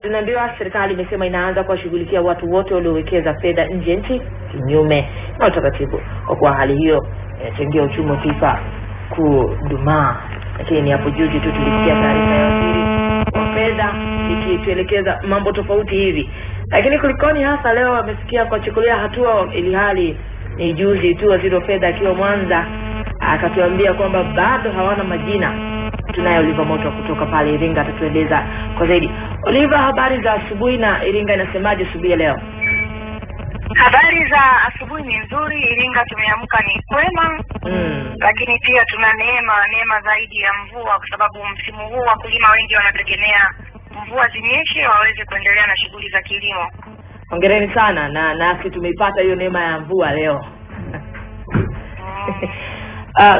Tunaambiwa serikali imesema inaanza kuwashughulikia watu wote waliowekeza fedha nje ya nchi kinyume na utaratibu, kwa kuwa hali hiyo inachangia uchumi wa taifa kudumaa. Lakini ni hapo juzi tu tulisikia taarifa ya waziri wa fedha ikituelekeza mambo tofauti hivi. Lakini kulikoni hasa leo wamefikia kuwachukulia hatua, ili hali ni juzi tu waziri wa fedha akiwa Mwanza akatuambia kwamba bado hawana majina. Tunaye Oliver Moto kutoka pale Iringa atatueleza kwa zaidi. Oliver, habari za asubuhi, na Iringa inasemaje asubuhi leo? Habari za asubuhi ni nzuri. Iringa tumeamka ni kwema. Lakini pia tuna neema zaidi ya mvua, kwa sababu msimu huu wakulima wengi wanategemea mvua zinyeshe waweze kuendelea na shughuli za kilimo. Hongereni sana, na nasi tumeipata hiyo neema ya mvua leo.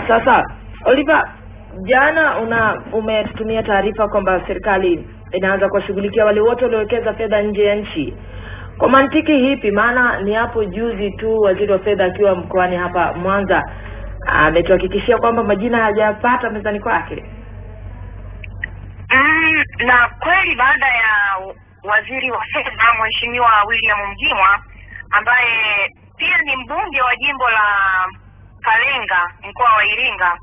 Sasa Oliver, jana umetutumia taarifa kwamba serikali inaanza kuwashughulikia wale wote waliowekeza fedha nje ya nchi. Kwa mantiki hipi? Maana ni hapo juzi tu waziri wa fedha akiwa mkoani hapa Mwanza ametuhakikishia kwamba majina hajapata mezani kwake. Na kweli baada ya waziri wa fedha Mheshimiwa William Mgimwa, ambaye pia ni mbunge wa jimbo la Kalenga mkoa wa Iringa,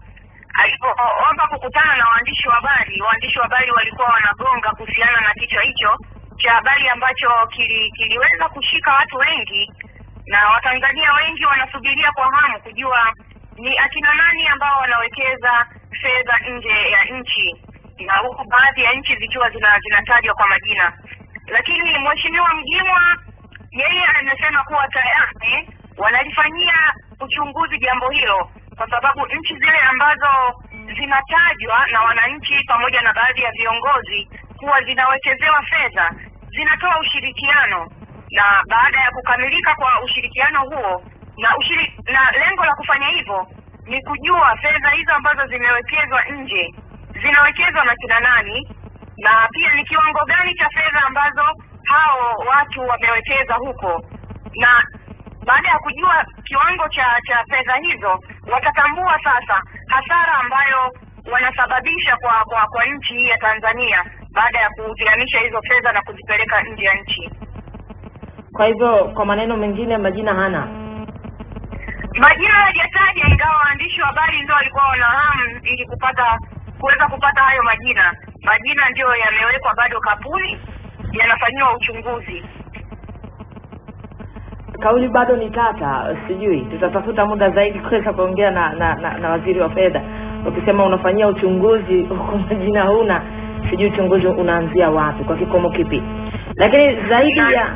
alipoomba kukutana na waandishi wa habari, waandishi wa habari walikuwa wanagonga kuhusiana na kichwa hicho cha habari ambacho kiliweza kushika watu wengi, na Watanzania wengi wanasubiria kwa hamu kujua ni akina nani ambao wanawekeza fedha nje ya nchi, na huku baadhi ya nchi zikiwa zinatajwa kwa majina. Lakini Mheshimiwa Mgimwa yeye anasema kuwa tayari wanalifanyia uchunguzi jambo hilo, kwa sababu nchi zile ambazo zinatajwa na wananchi pamoja na baadhi ya viongozi kuwa zinawekezewa fedha zinatoa ushirikiano, na baada ya kukamilika kwa ushirikiano huo na lengo la kufanya hivyo ni kujua fedha hizo ambazo zimewekezwa nje zinawekezwa na kina nani, na pia ni kiwango gani cha fedha ambazo hao watu wamewekeza huko. Na baada ya kujua kiwango cha fedha hizo, watatambua sasa hasara ambayo wanasababisha kwa nchi hii ya Tanzania baada ya kuzihamisha hizo fedha na kuzipeleka nje ya nchi. Kwa hivyo, kwa maneno mengine, majina hana. Majina hajataja, ingawa waandishi wa habari ndio walikuwa wana hamu ili kuweza kupata hayo majina. Majina ndio yamewekwa bado kapuni, yanafanyiwa uchunguzi. Kauli bado ni tata, sijui tutatafuta muda zaidi kuweza kuongea na waziri wa fedha. Ukisema unafanyia uchunguzi huko majina huna, sijui uchunguzi unaanzia wapi, kwa kikomo kipi. Lakini zaidi ya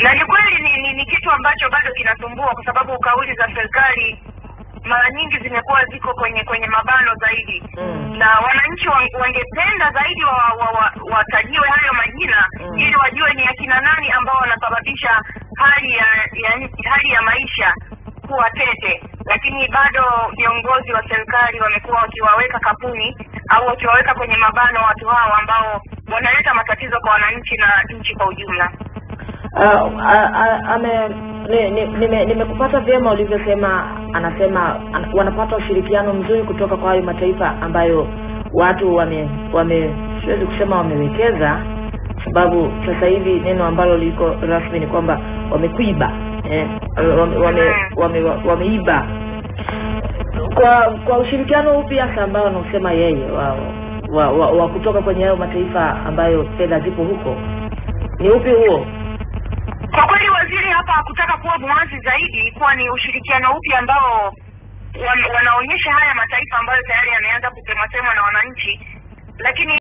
na ni kweli ni kitu ambacho bado kinasumbua, kwa sababu kauli za serikali mara nyingi zimekuwa ziko kwenye mabano zaidi. Na wananchi wangependa zaidi watajiwe hayo majina ili wajue ni akina nani ambao wanasababisha hali ya maisha kuwa tete. Lakini bado viongozi wa serikali wamekuwa wakiwaweka kapuni au wakiwaweka kwenye mabano watu hao ambao wanaleta matatizo kwa wananchi na nchi kwa ujumla. Nimekupata vyema ulivyosema. Anasema wanapata ushirikiano mzuri kutoka kwa hayo mataifa ambayo watu wame siwezi kusema wamewekeza, sababu sasa hivi neno ambalo liko rasmi ni kwamba wamekuiba, wameiba. Kwa ushirikiano upi hasa ambao anasema yeye wa kutoka kwenye hayo mataifa ambayo fedha zipo huko, ni upi huo? Kwa kweli waziri hapa hakutaka kuwa mwazi zaidi kuwa ni ushirikiano upi ambao wanaonyesha haya mataifa ambayo tayari yameanza kusemwa na wananchi, lakini